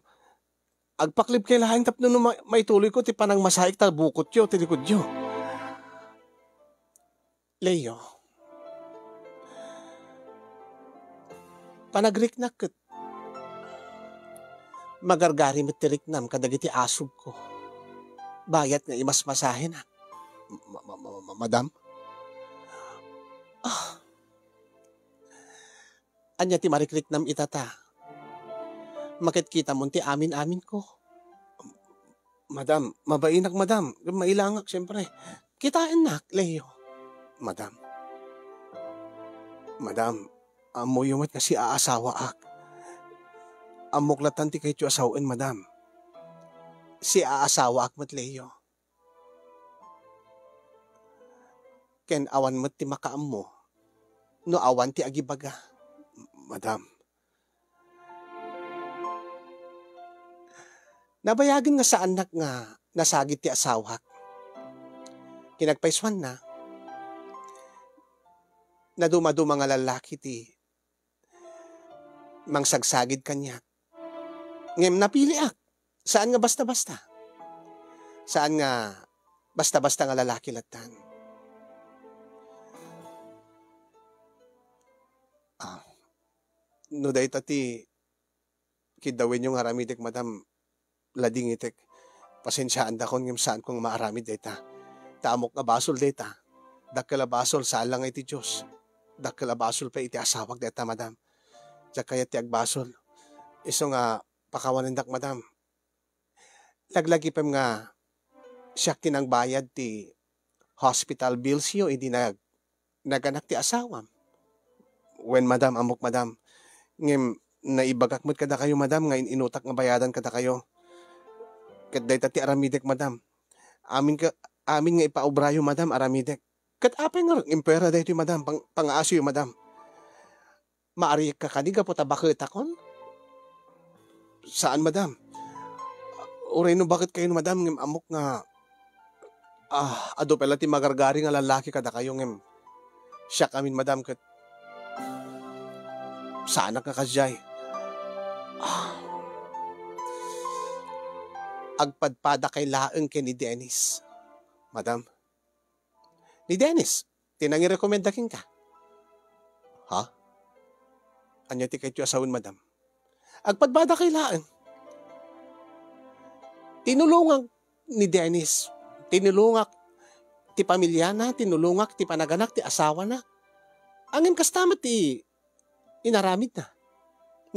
Agpaklibkay laeng tapno no ma-, maituloyko ti panangmasaek ta bukotyo ti likodyo. Leo, panagriknak ket magargari met ti riknam kadagiti asugko. Bayat nga imasmasahenak. Ma-, ma-, ma-, ma-, madam? Ah. Ania ti marikriknam ita ta? Makitkitamon ti amin-aminko. Madam, mabainak, madam. Mailangak, siyempre. Kitaennak, Leo. Madam. Madam, ammoyo met nga siaasawaak. Ammok latta ti kayatyo a sawen, madam. Siaasawaak met, Leo. Ken awan met ti makaammo no awan ti agibaga. Madam. Nabayagen nga saannak nga nasagid ti asawak. Kinagpaysuanna, nadumaduma nga lallaki ti mangsagsagid kaniak. Ngem napiliak. Saan nga basta-basta. Saan nga basta-basta nga lalaki lattan. Ah, no dayta ti kiddawenyo nga aramidek, madam, ladingitek. Pasensiaandakon ngem saanko nga maaramid dayta. Ta ammok nga basol dayta. Dakkel a basol, saan la nga iti Dios. Dakkel a basol pay iti asawak dayta, madam. Diak kayat ti agbasol. Isu nga pakawanendak, madam. Laglagipem nga siak ti nangbayad ti hospital billsyo idi nag-, naganak ti asawam. Wen, madam, ammok, madam. Ngem naibagak met kadakayo, madam, nga in-inutak nga bayadan kadakayo. Ket dayta ti aramidek, madam. Amin ka, amin nga ipaubrayo, madam, aramidek. Ket apay nga impuera daytoy, madam, pang-, pangaasoyo, madam? Maarikka kadi gapu ta baketakon? Saan, madam. Uray no baket kayon, madam, ngem ammok nga, ah, adu pay la ti magargari nga lallaki kadakayo, ngem siak amin, madam, ket saanak nga kasdiay. Ah. Agpadpadakay laeng ken ni Dennis, madam. Ni Dennis, ti nangirekomenda kenka. Ha? Ania ti kayatyo a sawen, madam? Agpadpadakay laeng. Tinulongak ni Dennis. Tinulongak ti pamiliana, tinulongak ti panaganak ti asawana. Ngem kasta met ti inaramidna.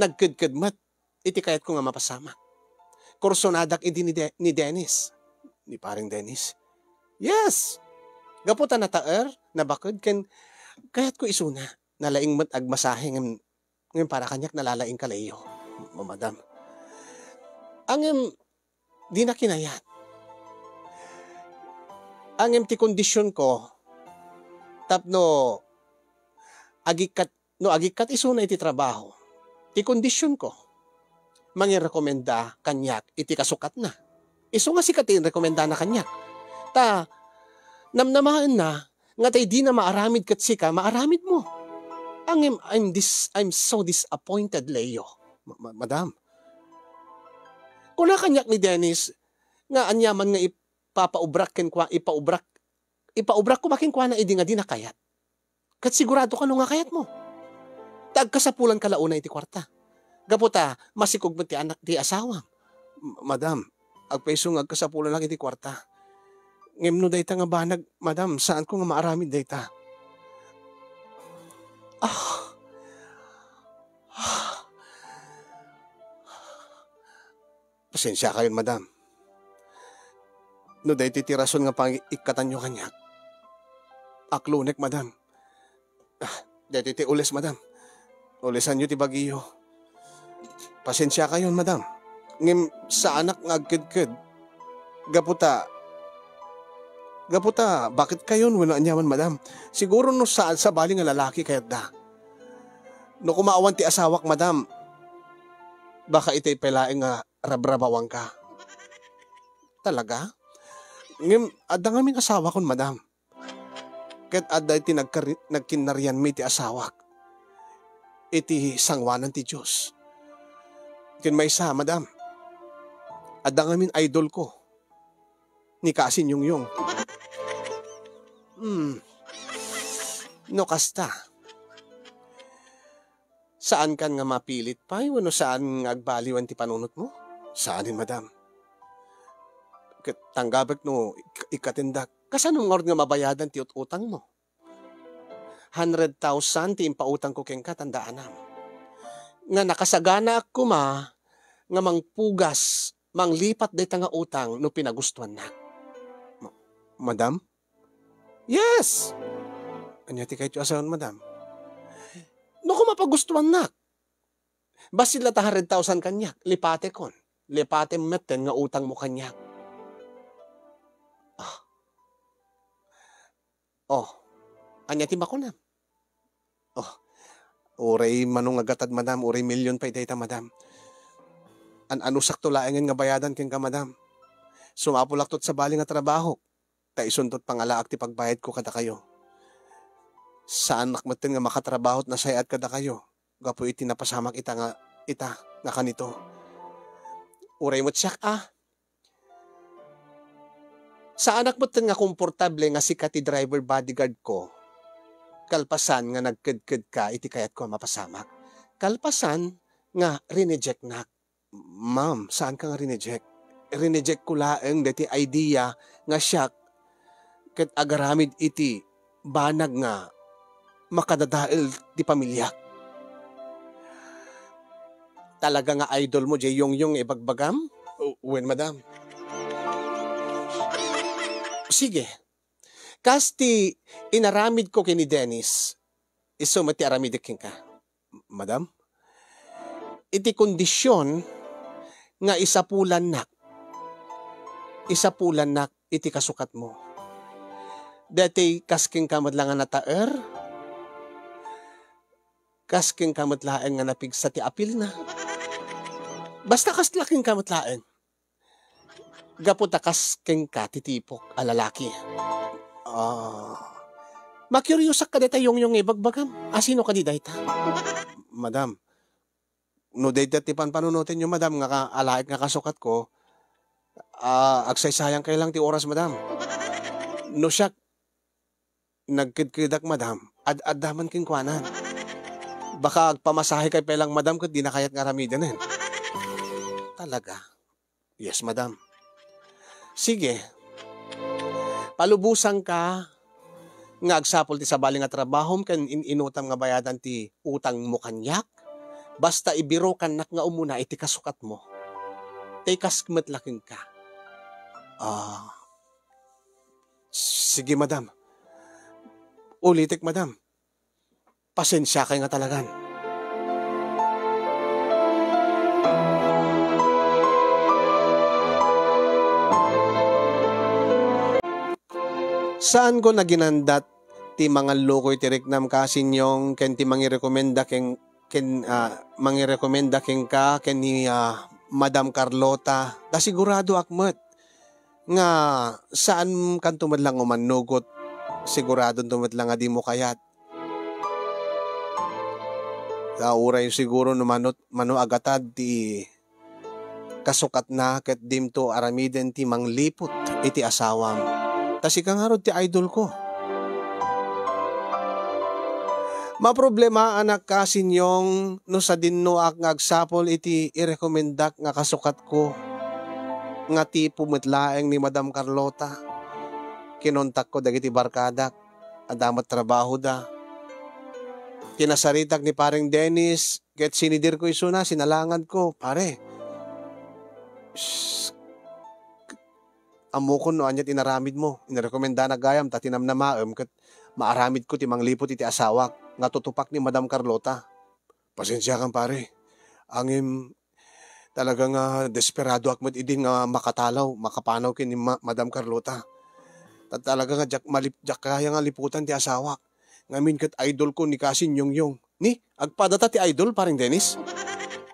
Nagkedked met iti kayatko nga mapasamak. Kursonadak idi ni De-, ni Dennis. Ni Pareng Dennis. Yes! Gapu ta nataer, nabaked, ken kayatko isuna. Nalaing met agmasahe ngem, ngem para kaniak nalalaing ka, Leo. Ma-, madam. Ngem, dina kinayat. Ngem ti kondisionko, tapno agikkat no agikkat isuna iti trabaho, ti kondisionko, mangirekomenda kaniak iti kasukatna. Isu nga sika ti inrekomendana kaniak. Ta, namnamaenna nga tay dina maaramid ket sika, maaramidmo. Ngem, I'm dis-, I'm so disappointed, Leo. Ma-, ma-, madam. Kuna kaniak ni Dennis nga aniaman nga ipapaubrak kenkua-, ipaubrak, ipaubrak ko ba kenkuana idi nga dina kayat? Ket sigurado kano nga kayatmo. Ta agkasapulanka la unay iti kuarta. Gapu ta masikog met ti anak, ti asawam. M-, madam, agpayso nga agkasapulanak iti kuarta. Ngem no dayta nga banag, madam, saanko nga maaramid dayta. Ah. Ah. Pasensiakayon, madam. No daytoy ti rason nga pangikkatanyo kaniak, aklonek, madam. Ah, daytoy ti ules, madam. Ulesanyo ti bagiyo. Pasensiakayon, madam. Ngem saanak nga agkedked. Gapu ta, gapu ta, baket kayon wenno aniaman, madam. Siguro no saan sabali nga lalaki kayatda. No koma awan ti asawak, madam, baka itay pay laeng nga rabrabawanka. Talaga? Ngem, adda ngamin asawakon, madam. Ket adda iti nagkari-, nagkinnarianmi ti asawak iti sangoanan ti Dios. Ken maysa, madam, adda ngamin idolko, ni Kasin Yongyong. Hmm. No kasta, saankan nga mapilit pay wenno saan nga agbaliwen ti panunotmo? Saanen, madam. Ket tanggabek no ik-, ikkatendak. Kasano ngarud nga mabayadan ti ut-utangmo? Hundred thousand ti impautangko kenka, tandaanam. Nga nakasaganaak koma nga mangpugas, manglipat dayta nga utang no pinagustuannak. Ma-, madam? Yes! Ania ti kayatyo a sawen, madam? No koma pagustuannak, bassit la ta hundred thousand kaniak, lipatekon. Lipatem metten nga utangmo kaniak. Ah. Oh, ania ti makunam? Oh, uray mano nga gatad, madam, uray milyon pay dayta, madam. An-anusakto laengen nga bayadan kenka, madam. Sumapulakto sabali nga trabahok, ta isunto pangalaak ti pagbayadko kadakayo. Saanak metten nga makatrabaho ti nasayaat kadakayo gapu iti napasamak ita nga, ita nga kanito. Uray met siak, a. Saanak metten nga komportable nga sika ti driver bodyguard ko. Kalpasan nga nagkedkedka iti kayatko a mapasamak. Kalpasan nga rinejectnak. Ma'am, saanka nga rineject. Rineject ko laeng daytoy idea nga siak ket agaramid iti banag nga makadadael ti pamiliak. Talaga nga idol mo, jay Yongyong nga ibagbagam? O, wen, madam. Sige. Kas ti inaramid ko ken ni Dennis, isu met ti aramidek kenka. Madam? Iti kondisyon nga isapulannak, isapulannak iti kasukatmo. Daytoy kas kenka met la nga nataer, kas kenka met laeng nga napigsa ti apilna. Basta kas la kenka met laeng. Gapu ta kas kenka ti tipok a lalaki. Ah. Makuriosak kadayta Yongyong nga ibagbagam. A, sino kadi dayta? Madam, no dayta ti panpanunotenyo, madam, nga ka-, alaek nga kasukatko, ah, agsaysayankay lang ti oras, madam. No siak, nagkedkedak, madam, ad-adda man kenkuana. Baka agpamasahekay pay lang, madam, ket dina kayat nga aramidenen. Talaga? Yes, madam. Sige. Palubosanka nga agsapul ti sabali nga trabahom ken in-inutam nga bayadan ti utangmo kaniak. Basta ibirokannak nga umuna iti kasukatmo. Tay kas met la kenka. Ah, sige, madam. Ulitek, madam. Pasensiakay nga talagan. Saanko nga ginandat ti mangallukoy ti riknam, Kasinyong, ken ti mangirekomenda ken, ken, ah, mangirekomenda kenka ken ni, ah, Madam Carlota. Ta siguradoak met nga saankanto met la nga umannugot. Siguradonto met la nga dimo kayat. Ta uray siguro no mano, mano agatad ti kasukatna ket dimto aramiden ti mangliput iti asawam. Ta sika ngarud ti idolko. Maproblemaanak, Kasinyong, no sadinoak nga agsapul iti irekomendak nga kasukatko nga tipo met laeng ni Madam Carlota. Kinontakko dagiti barkadak. Adda met trabahoda. Kinasaritak ni Pareng Dennis, ket sinidirko isuna, sinalangadko, "Pare, shh, ammokon no ania ti inaramidmo. Inrekomendanak gayam ta tinamnamaem ket maaramidko ti mangliput iti asawak nga tutupak ni Madam Carlota." "Pasensiakan, pare. Ngem talaga nga desperadoak met idin nga makatalaw, makapanaw ken ni Ma-, Madam Carlota. Ta talaga nga diak malip-, diak kaya nga liputan ti asawak. Ngamin ket idolko ni Kasin Yongyong." "Ni, agpadata ti idol, Pareng Dennis?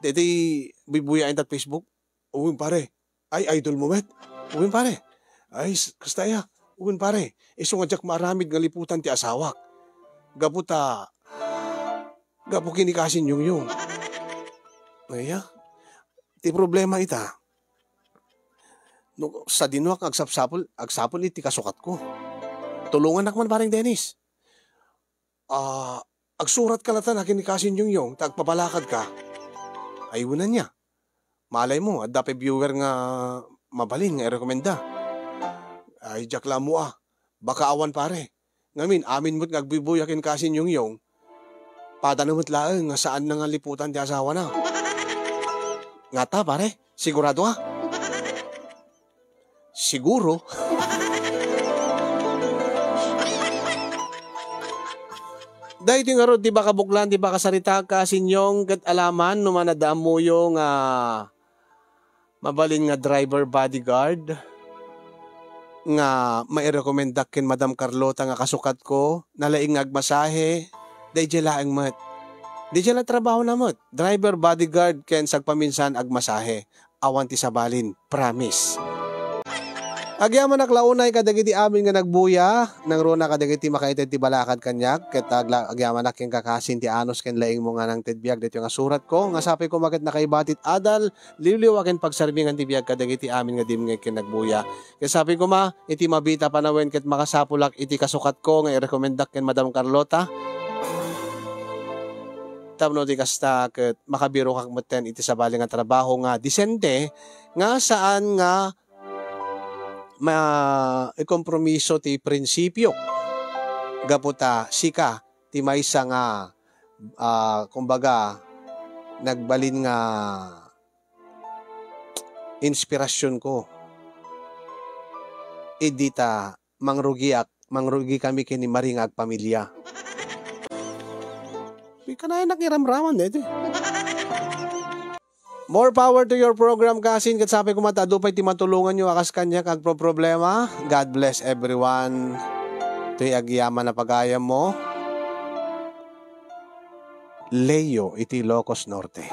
Daytoy buybuyaenta iti Facebook?" "Wen, pare." "Ay, idolmo met?" "Wen, pare." "Ay, s-, kasta aya?" "Wen, pare. Isu nga diak maaramid nga liputan ti asawak. Gapu ta, gapu ken ni Kasin Yongyong." Aya, ti problema ita, no, sadinoak nga agsapsapul, agsapul iti kasukatko. Tulongannak man, Pareng Dennis. "Ah, agsuratka latta ken ni Kasin Yongyong ta agpapalakadka." "Ay, wen ania? Malaymo, adda pay viewer nga mabalin nga irekomenda." "Ay, diak la ammo a. Baka awan, pare. Ngamin, amin met nga agbuybuya ken Kasin Yongyong. Padana met laeng nga saanna nga liputan ti asawana." "Ngata, pare? Sigurado a?" "Siguro." Daytoy ngarud ti bakabuklan ti bakasaritak, Kasin Yong, ket alaman no man adda ammoyo nga mabalin nga driver bodyguard nga mairekomendak ken Madam Carlota nga kasukatko, nalaing nga agmasahe, daydiay laeng met. Diay la trabahona met, driver, bodyguard, ken sagpaminsan agmasahe. Awan ti sabalin, promise. Agyamanak la unay kadagiti amin nga nagbuya, nangruna kadagiti makaited ti balakad kaniak, ket agla-, agyamanak ken kakasin ti anus ken laingmo nga nangted biag ditoy nga suratko, nga sapay koma ket nakaibati ti adal, liwliwa ken pagsarmingan ti biag kadagiti amin nga dimngeg ken nagbuya. Ket sapay koma, iti mabita panawen ket makasapulak iti kasukatko nga irekomendak ken Madam Carlota. Tapno ti kasta ket makabirokak metten iti sabali nga trabaho nga disente, nga saan nga ma-, ikompromiso ti prinsipio. Gapu ta sika ti maysa nga, ah, kumbaga, nagbalin nga inspirasionko. Idi ta mangrugiak, mangrugi kami ken ni Marie nga agpamilia. Di kanayanak iramraman daytoy. More power to your program, kasin, ket sapay koma ta adu pay ti matulonganyo a kas kaniak agproproblema. God bless everyone. Toy agyaman a pagayammo. Leo iti Ilocos Norte.